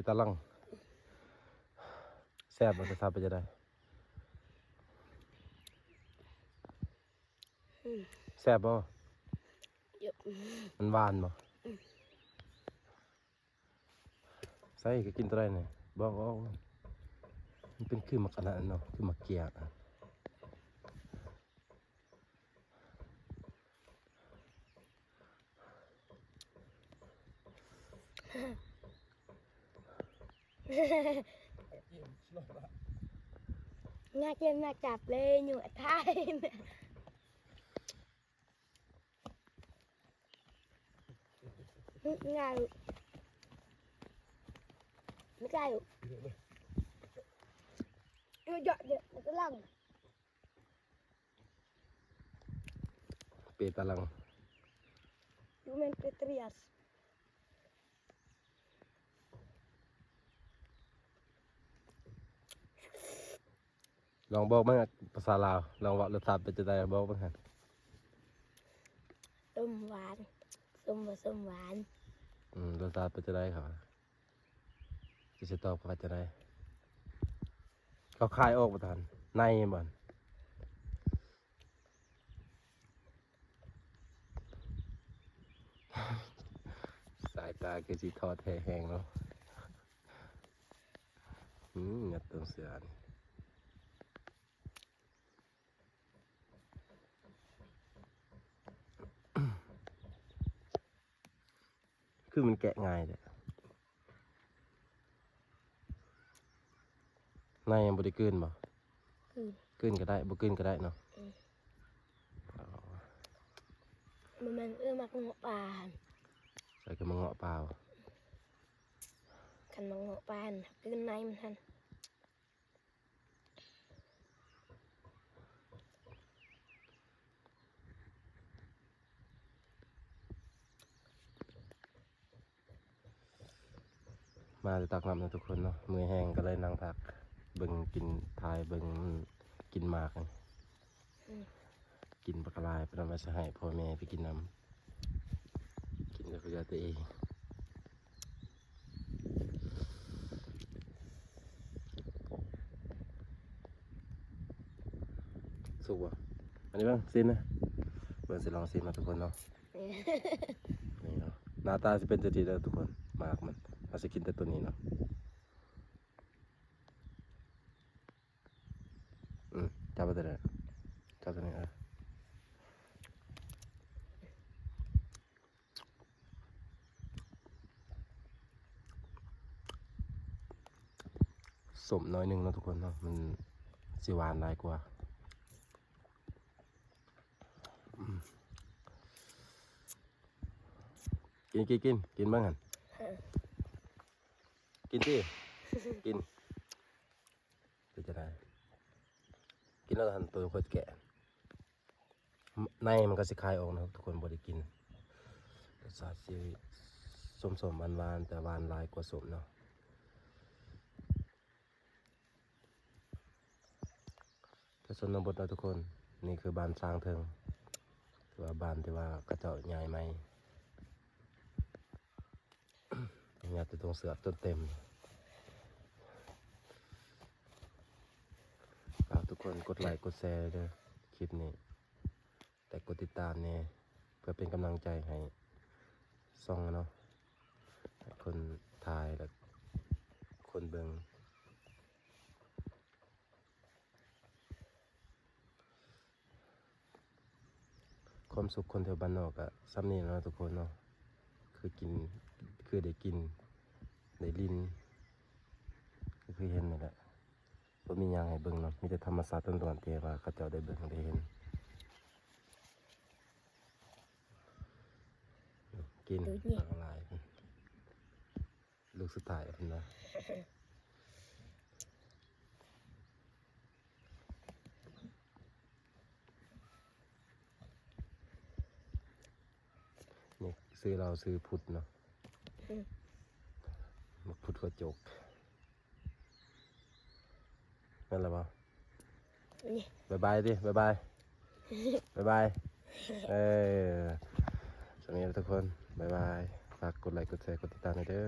ຕາລັງ. ແຊບບໍ່? ລົດຊາດເປັນຈັ່ງໃດ? ອືມ ແຊບບໍ່? ມັນຫວານບໍ່? ອືມ ໃສ່ ກໍກິນຕົວໃດນີ້? ບອກອອກ. ມັນເປັນຄືໝາກອັນນັ້ນເນາະ ຄືໝາກເກຍອະ. ງາເຈັບງາຈັບເລີຍ ຫຍວດທ້າຍ. ງ່າຍ ບໍ່ໃຊ່ ເຍາະເຍາະ ກຳລັງ ເປຕາລັງ ຢູ່ແມ່ນເປຕຣຽສ. ລອງບອກເບິ່ງ ພາສາລາວ ລອງເວົ້າ ລົດຊາດເປັນຈັ່ງໃດ ບອກເບິ່ງຫັ້ນ. ສົ້ມຫວານ ສົ້ມບໍ່ສົ້ມຫວານ. ອືມ ລົດຊາດເປັນຈັ່ງໃດ ເຂົາວ່າ ຊິຕອບເຂົາວ່າຈັ່ງໃດ? ເຂົາຄາຍອອກບໍ່ທັນ ໃນມັນ. ສາຍຕາຄືຊິທໍ້ແທ້ແຮງເນາະ. ອືມ ຍັດຕົງເສືອນີ້ ຄືມັນແກະງ່າຍແທ້. ໃນຍັງບໍ່ໄດ້ກືນບໍ່? ກືນ ກືນກໍໄດ້ ບໍ່ກືນກໍໄດ້ເນາະ. ອືມ ອໍ ບໍ່ແມ່ນ ເອື້ອຍມັກເງາະປາຫັ້ນ. ໃສ່ຄືມາເງາະປາບໍ່? ຄັນມາເງາະປາຫັ້ນ ກືນໃນມັນຫັ້ນ. ມາແຕ່ຕັກນ້ຳເນາະທຸກຄົນເນາະ ເມື່ອຍແຮງກໍເລີຍນັ່ງພັກ ເບິ່ງກິນ ຖ່າຍເບິ່ງກິນໝາກນີ້. ອືມ ກິນບັກຫຼາຍ ເພິ່ນເອົາມາໃຫ້ພໍ່ແມ່ໄປກິນນຳ ກິນແລ້ວກໍເຫຼືອແຕ່ເອງ. ສຸກບໍ່? ອັນນີ້ເບິ່ງ ຊີມນະ ເບິ່ງ ຊິລອງຊີມນະທຸກຄົນເນາະ. ນີ້ເນາະ ໜ້າຕາຊິເປັນຈັ່ງຊີ້ເດີທຸກຄົນ ໝາກມັນ ເຮົາຊິກິນແຕ່ໂຕນີ້ເນາະ. ອືມ ຈັບໄວ້ຕົວນີ້ ຈັບຕົວນີ້ ເອີ ສົ້ມໜ້ອຍໜຶ່ງເນາະທຸກຄົນເນາະ ມັນຊິຫວານຫຼາຍກວ່າ. ອືມ ກິນ ກິນ ກິນ ກິນເບິ່ງຫັ້ນ ກິນຕິ ກິນ. ເປັນຈັ່ງໃດ? ກິນແລ້ວຫັ້ນ ໂຕຂ້ອຍແກະ ໃນມັນກໍຊິຄາຍອອກເນາະທຸກຄົນ ບໍ່ໄດ້ກິນ ລົດຊາດຊິສົ້ມໆ ຫວານໆ ແຕ່ຫວານຫຼາຍກວ່າສົ້ມເນາະ. ແຖວຊົນນະບົດເນາະທຸກຄົນ ນີ້ຄືບ້ານຊ້າງເທິງ ຖືວ່າບ້ານທີ່ວ່າເຂົາເຈົ້າຍ້າຍໃໝ່. ຍັດຢູ່ຕົງເສືອຈົນເຕັມ. ຝາກທຸກຄົນກົດໄລກົດແຊເດີ ຄລິບນີ້ ແລະ ກົດຕິດຕາມແດ່ ເພື່ອເປັນກຳລັງໃຈໃຫ້ຊ່ອງເນາະ ໃຫ້ຄົນຖ່າຍ ແລະ ຄົນເບິ່ງ. ຄວາມສຸກຄົນແຖວບ້ານນອກກະສ່ຳນີ້ແຫຼະເນາະທຸກຄົນເນາະ ຄືກິນ ຄືໄດ້ກິນ ໄດ້ຫຼິ້ນ ກໍຄືເຫັນນີ້ແຫຼະ ບໍ່ມີຫຍັງໃຫ້ເບິ່ງເນາະ ມີແຕ່ທຳມະຊາດລ້ວນໆ ທີ່ວ່າເຂົາເຈົ້າໄດ້ເບິ່ງໄດ້ເຫັນ. ກິນ ໂດຍນີ້ ຫຼາກຫຼາຍ. ລູກສຸດທ້າຍເພິ່ນວ່າ ນີ້ຊື່ລາວຊື່ພຸດເນາະ ອືມ ບັກພຸດຫົວໂຈກ. ແມ່ນແລ້ວບໍ່? ນີ້ ບາຍບາຍຕິ ບາຍບາຍ ບາຍບາຍ. ເອີ ສຳລັບທຸກຄົນ ບາຍບາຍ. ຝາກກົດໄລ ກົດແຊ ກົດຕິດຕາມໃຫ້ເດີ.